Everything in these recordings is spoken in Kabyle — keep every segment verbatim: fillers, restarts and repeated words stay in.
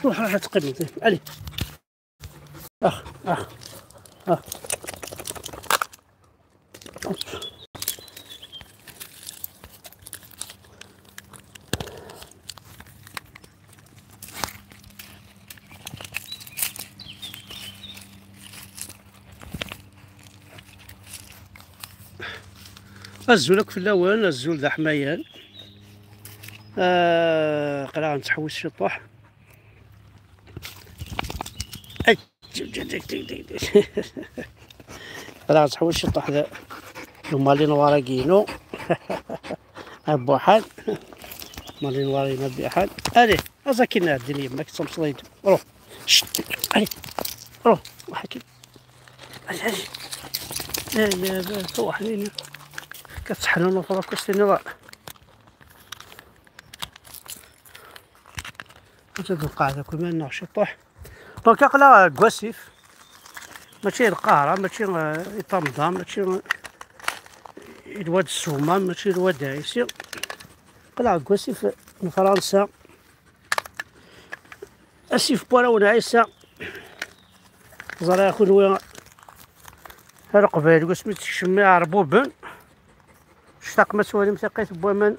روح، روح، تقبل. Allez. اخ، اخ، اخ. Azul akk fell-awen, azul d aḥmayan. Ah, aql-aɣ nettḥewwis ciṭuḥ. Ay. Aql-aɣ nettḥewwis ciṭuḥ d, d umalinwar-agi-inu. Abuḥan. Umalinwar-inu abuḥan. Allez, aẓ akin ar din yemma-k d tameslayt. Ruh. Cct. Allez. Ruh. Waḥ akin. Allez, allez. Ay, ay, ay, ruḥ din. Katteḥnun uṭraf kastiniḍ. Anta d lqaɛda akk iman-nneɣ ciṭuḥ. Donc aql-aɣ deg wasif. Mačči d Lqahra, mačči, eh, i Tamda, mačči, eh, i Lwad Ssuma, mačči d Lwad Ɛisi. Aql-aɣ deg wasif n Fransa. Asif n warraw n Ɛisa. Ẓriɣ kunwi a Leqbayel, wasmi tekcem Iɛerbuben, tectaqem ad twalim taqayt n waman,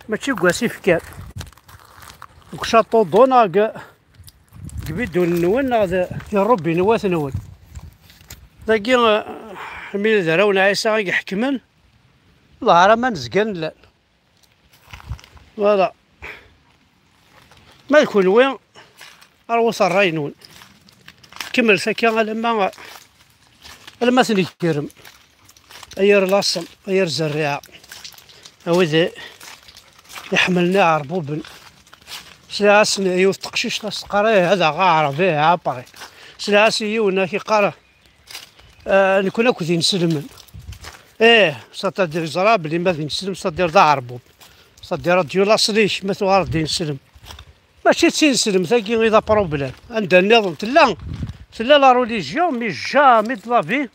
mačči deg wasif kan, deg château d'eau neɣ deg, deg bidun-nwen neɣ d, di rrubinwat-nwen. Dagi, eh, mi d arraw n Ɛisa i iḥekmen, ḍher aman zgan llan. Voilà. Ma d kunwi, rwut ṛṛay-nwen. Kemmlet akka alamma, alamma tnegrem. A yir laṣel, a yir zerriɛa. A wid iḥemmlen iɛerbuben. Sliɣ-asen yiwet teqcict as-teqqar, "Ih, ad aɣeɣ aɛerbi, ih, après." Sliɣ-as i yiwen ak-iqqar, Ah, nekkni akk d inselmen. Ih, c'est-à-dire, yeẓra belli ma d ineslem, c'est-à-dire d aɛerbub. C'est-à-dire, ad d-yuli laṣel-ik ma tuɣaleḍ d ineslem. Mačči d tineslemt-agi i d aproblème. Anda nniḍen tella, tella la religion, mais jamais de la vie,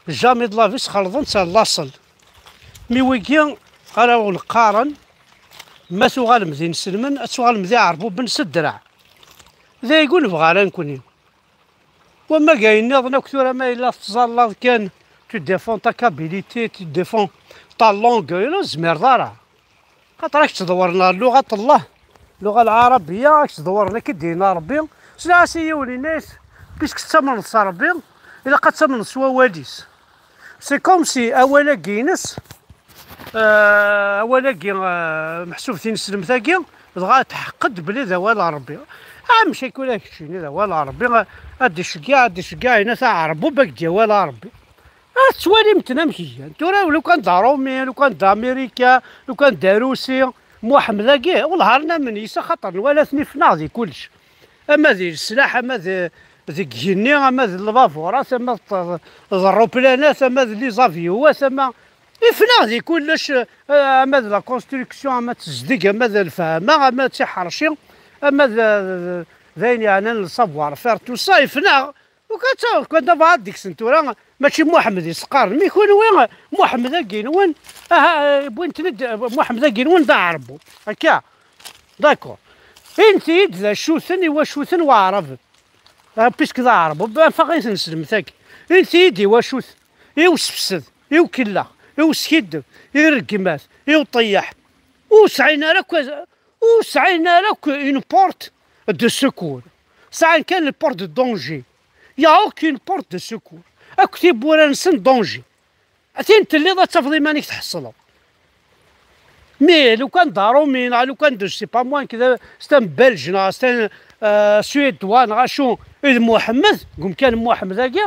jamais de la vie sxelḍen-tt ar laṣel. Mi wigi ara wen-qqaren, ma tuɣalem d inselmen, ad tuɣalem d iɛerbuben s ddreɛ. D ayagi ur nebɣi ara nekkni. Wamma ayen nniḍen akk tura ma yella tettẓallaḍ kan, tu défends ta kabilité, tu défends ta langue, ur tezmireḍ ara. Xaṭer ad k-ttḍewren ɣer lluɣa n Allah, lluɣa lɛarabiya, ad k-ttḍewren akka i d-yenna Rebbi. Sliɣ-as i yiwen yenna-as, puisque tettamneḍ s Rebbi, ilaq ad tamneḍ s wawal-is. C'est comme si awal-agi-ines, euh, awal-agi, euh, meḥsub tineslemt-agi, dɣa tḥeqqed belli d awal n Rebbi. Amek akka ula d keččini d awal n Rebbi, ad d-iceggeɛ, ad d-iceggeɛ, yenna-t aɛerbub ad k-d-yawi awal n Rebbi. Ad tettwalimt amek gan. Tura lukan d Aṛumi, lukan d Amirika, lukan d Arusi, Muḥemmed-agi, wellah ar namen yes, axaṭer nwala-ten ifnaɣ di kullec. Ama di leslaḥ, ama d, deg igenni, ama d lbaburat, ama d, d ṛṛuplanat, ama d lizavyuwat, ama ifnaɣ di kullec, eh, ama d la construction, ama d tezdeg, ama d lfahma, ama d tiḥerci, ama d, d, d ayen yeɛnan le savoir-faire, tout ça, ifnaɣ. Ukan d taɣeḍkant da bɣa ad d-kksen tura, mačči Muḥemmed i s-qqaren. Mi kunwi, Muḥemmed-agi-nwen, aha, eh, wwin-ten-id, eh, Muḥemmed-agi-nwen d aɛerbu. Akka. D'accord. Init-iyi-d d acu-ten, i wacu-ten waɛraben. Ah, puisque d aɛerbu, ben, afeɣ i tneslemt-agi. Init-iyi-d i wacu-t, i usefsed, i ukellex, i uskiddeb, i rregmat, i uṭeyyeḥ. Ur sɛin ara akk, ur sɛin ara akk une porte de secours. Sɛan kan une porte de danger. Il y a aucune porte de secours. Akk tiwwura-nsen danger. Tin telliḍ ad tafeḍ iman-ik tḥeṣleḍ. Mais lukan d Aṛumi, neɣ lukan d, je sais pas moi, nekk d, c'est un Belge, neɣ c'est un, euh, Suédois, neɣ acu, i d Muḥemmed, deg umkan n Muḥemmed-agi,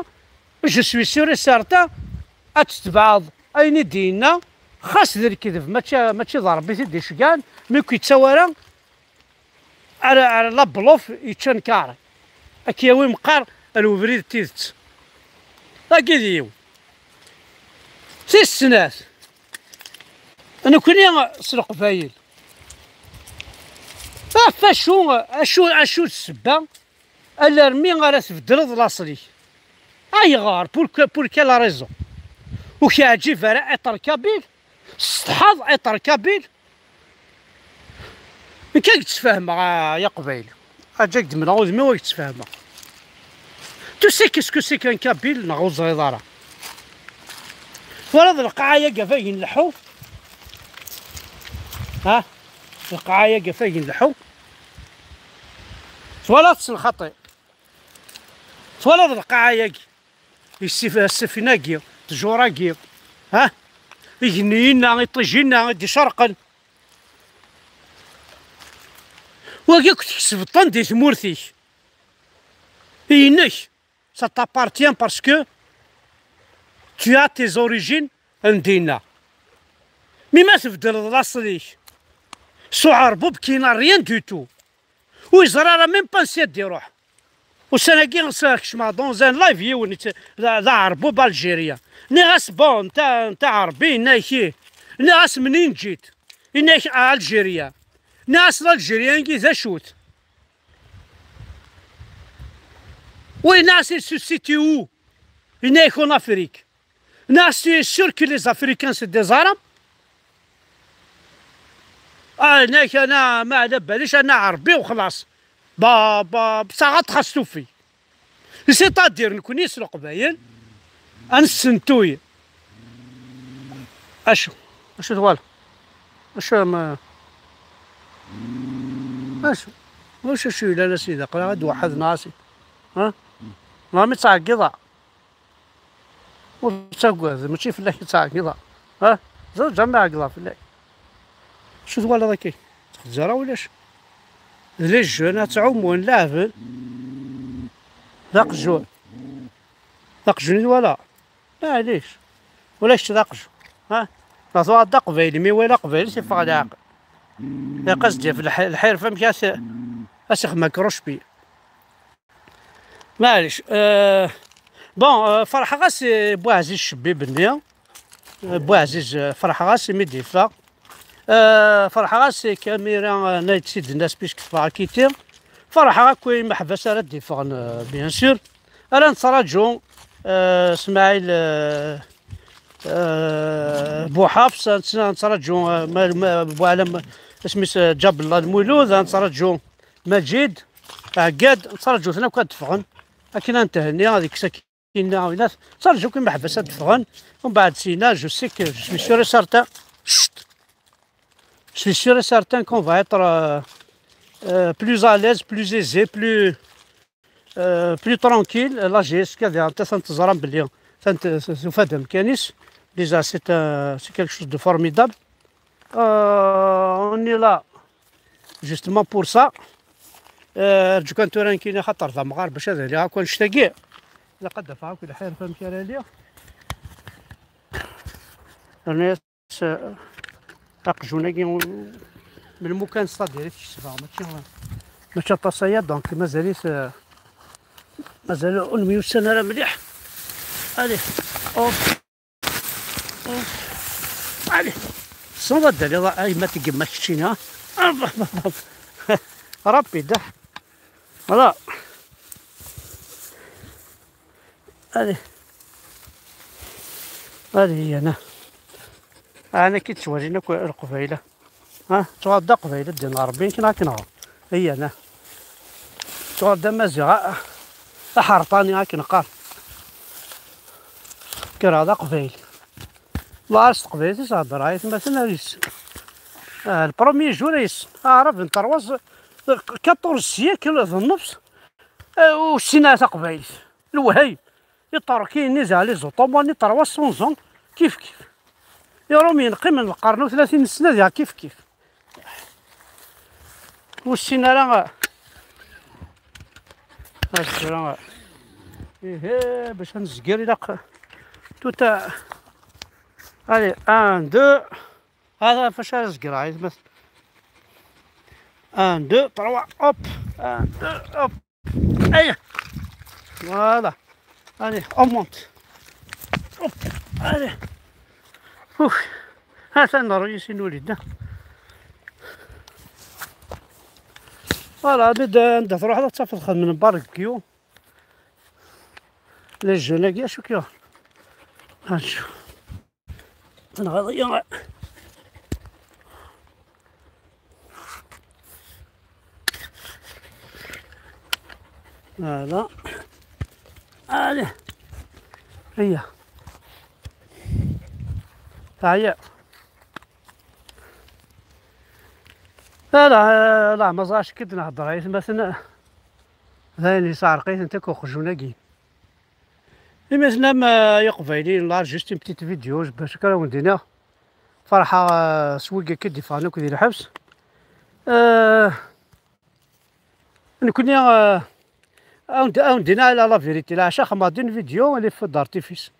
je suis sûr et certain, ad tetbeɛeḍ ayen i d-yenna, xas d lekdeb, mačči, mačči d Ṛebbi i t-id-iceggɛen, mi ur k-yettawi ara, ar, ar la bluff yeččan kaṛ. Ad k-yawi meqqar ar ubrid n tidet. Tagi d yiwen. Tis snat, nekkni s Leqbayel. Ɣef acu, acu, acu d ssebba alarmi ara tbeddleḍ laṣel-ik? Ayɣer? Pour que, pour quelle raison? Ur k-yeɛǧib ara être kabyle? Tessetḥaḍ être kabyle? Nekk ad k-d-sfehmeɣ, a, ay aqbayli. Aǧak d-mleɣ udem-iw ad k-d-sfehmeɣ. Tu sais qu'est-ce que c'est qu'un kabyle, neɣ ur teẓriḍ ara? Twalaḍ lqaɛa-yagi ɣef ay nleḥḥu? Ha? Lqaɛa-yagi ɣef ay nleḥḥu? Twalaḍ-tt lxaṭi? Twalaḍ lqaɛa-yagi? Issif-, ssifin-agi, ttjur-agi, ha? Igenni-inna, iṭij-inna i d-icerqen. Wagi akk tkesbeḍ-ten di tmurt-ik. I inek. Ça t'appartient parce que tu as tes origines n dinna. Mi ma tbeddleḍ laṣel-ik s uɛerbub qui n'a rien du tout, ur yeẓri ara même pas ansi ad d-iruḥ. Ussan-agi s-, kecmeɣ dans un live yiwen, d, d aɛerbub algérien. Nniɣ-as: "Bon, nta, nta ɛerbi?" Yenna-ak: "Ih." Nniɣ-as: "Mnin ǧit?" Yenna-ak: "Algérien." Nniɣ-as: "L'Algérien-agi d acu-t?" Oui, nniɣ-as: "Il se situe où?" Yenna-ak: "En Afrique." Nniɣ-as: "Tu es sûr que les Africains c'est des Arabes?" Ah, yenna-ak: "Ana ma ɛla balix, ana ɛerbi u xlaṣ." Ba, ba, bṣaɣ ad txas tufi. C'est-à-dire, nekni s Leqbayel, ad nessentuy. Acu? Acu twala? Acu ma, acu? Acu, acu yellan a sidi? Aql-aɣ ad d-waḥed neɣ a sidi? Ha? Neɣ mi ttɛeggiḍeɣ? Ur ttagad, mačči fell-ak i ttɛeggiḍeɣ. Ha? Ẓer, ǧameɛ ɛeggḍeɣ fell-ak. Acu twalaḍ akka? Txezzar ara ulac. D les jeunes ad ttɛumun, leɛben. D aqjun. D aqjun i twala? Maɛlic. Ula kečč d aqjun. Ha? Neɣ tuɣal d aqbayli, mi wala aqbayli, s-iffeɣ leɛqel. Ilaq ad s-d-yaf lḥ-, lḥirf amek ad s-, ad s-ixdem akrucpi. Maɛlic. Euh, bon, euh, ferḥeɣ-as i Buɛziz Cebbib-nni. Euh, Buɛziz, euh, ferḥeɣ-as imi d-yeffeɣ. Euh, ferḥeɣ-as i Kamira, euh, Night Seed Nas puisque teffeɣ akiti. Ferḥeɣ akk i imeḥbas ara d-yeffɣen, euh, bien sûr. Ara nettraǧu, euh, Smaɛil, euh, euh, Buḥafs, ara nettraǧu, euh, ma, ma, Buɛlam, isem-is, euh, Ǧabellah Lmulud, ara nettraǧu Maǧid, Ɛeggad, nettraǧu-ten akk ad d-ffɣen. Akken ad ntehenni, ad ikkes akkin aɣinat. Nettraǧu akk imeḥbas ad d-ffɣen. Umbeɛd sina, je sais que, je suis sûr et certain. Chut. Je suis sûr et certain qu'on va être, euh, euh, plus à l'aise, plus aisé, plus, euh, plus tranquille. La G S K diɣen, atan teẓram belli atan t-, t-, tufa-d amkan-is. Déjà, c'est un, c'est quelque chose de formidable. Euh, on est là justement pour ça. Euh, rǧu kan tura nekkini, xaṭer d amɣar bac ad aliɣ akk annect-agi. Ilaq ad d-afeɣ akk lḥirf amek ara aliɣ. Rnu-yas, euh, aqjun-agi, melmukan, c'est-à-dire i t-kesbeɣ, mačči, mačči aṭas aya, donc mazal-it, euh, mazal ur nemyussan ara mliḥ. Allez, hop, hop. Allez, tessneḍ ad d-taliḍ a yemma n yemma keččini, ha? Hop, hop, hop, hop. Rapide, ha? Voilà. Allez. Allez, yana. Ana ki ttwalin akk Leqbayel. Ha, tuɣal d Aqbayli, ddin Ṛebbi, nekkni akken ɣer. Yana. Tuɣal d Amaziɣ, a, aḥerṭani akken qqar. Kkreɣ d Aqbayli. Ma s teqbaylit i s-heddreɣ i tmaten ar yessen. Ah, le premier jour ay yessen. Aɛrab n trois, quatorze siècle d nnefs, eh, ur ssinen ara taqbaylit. Lwehayem. Iṭerkiyen-nni ziɣ les Ottomans-nni trois cents ans, kif kif. Iṛumyen qqimen lqern u tlatin n ssna ziɣ kif kif. Ur ssinen ara. Azra. Ihe, bac ad nezger ilaq tout à, allez, un, deux. Hada fac ara zegreɣ, aytma. Un, deux, trois, hop. Un, deux, hop. Aïe. Voilà. Allez, on monte. Hop. Allez. Ouf. Atan rruyis-inu lid. Voilà, anda, anda truḥeḍ ad tafeḍ xedmen barbecue. Les jeunes-agi, acu k-yuɣen? Acu? Tenɣiḍ-iyi. Voilà. Allez. Aya. Teɛya. Ala, ala, ma ẓrac kid nehder ay tmaten. D ayen yesɛerq-iten akk uqjun-agi. Imaten am, eh, iqbayliyen, là, juste une petite vidéo, bac akka ara wen-d-iniɣ. Ferḥeɣ, eh, s wigi akka d-iffɣen akk di lḥebs. Eh, nekkni, eh, awen-d-, awen-d-iniɣ la, la vérité, leɛca xedmeɣ-d une vidéo, les feux d'artifice.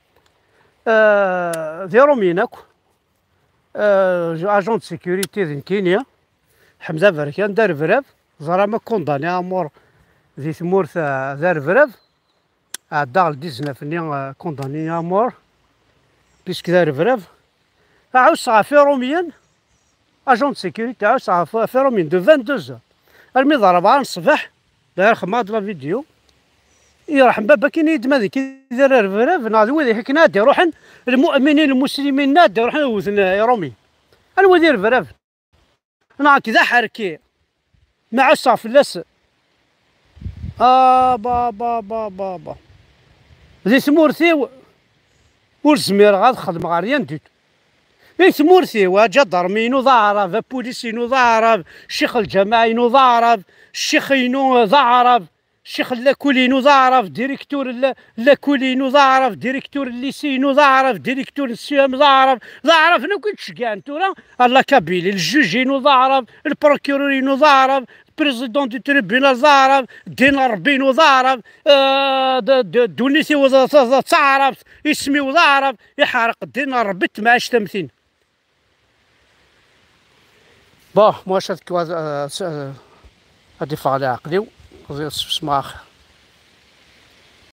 Eh, d Iṛumyen akk. Eh, agent de sécurité d nekkini. Ḥemza Berkan d arebrab. Ẓra ma condamné à mort di tmurt, eh, d arebrab. Ɛeddaɣ le dix-neuf-nni, euh, condamné à mort, puisque d arebrab. Ɛusseɣ ɣef Iṛumyen, agent de sécurité, ɛusseɣ ɣef, ɣef Iṛumyen de vingt-deux heures. Armi d ṛebɛa n ṣṣbeḥ, d'ailleurs xedmeɣ-d la vidéo. Yerḥem baba, akken i d-, ma d kid ara rebrab, neɣ d wid akken ad d-iruḥen, lmu'minin, lmuslimin, ad d-iruḥen ad wten Iṛumyen. Anwa d irebrab? Neɣ nekk d aḥerki, ma ɛusseɣ fell-as. Ah, ba, ba, ba, ba, ba. Di tmurt-iw ur zmireɣ ad xedmeɣ rien du tout. Di tmurt-iw, aǧadarmi-inu d aɛrab, apulis-inu d aɛrab, ccix lǧamaɛ-inu d aɛrab, ccix-inu d aɛrab, ccix n lakul-inu d aɛrab, directeur n la-, n lakul-inu d aɛrab, directeur n lycée-inu d aɛrab, directeur n C E M d aɛrab, d aɛraben akk i d-ceggɛen tura ar la Kabylie, ljuj-inu d aɛrab, le procureur-inu d aɛrab, le président du tribunal d aɛrab, ddin Ṛebbi-inu d aɛrab, eh, d, d, ddunit-iw d, d, d taɛrabt, isem-iw d aɛrab, iḥerq ddin Ṛebbi d temɛict am tin. Bon, moi, ad, ad, ad, ad iffeɣ leɛqel-iw, ad sfesmeɣ axir.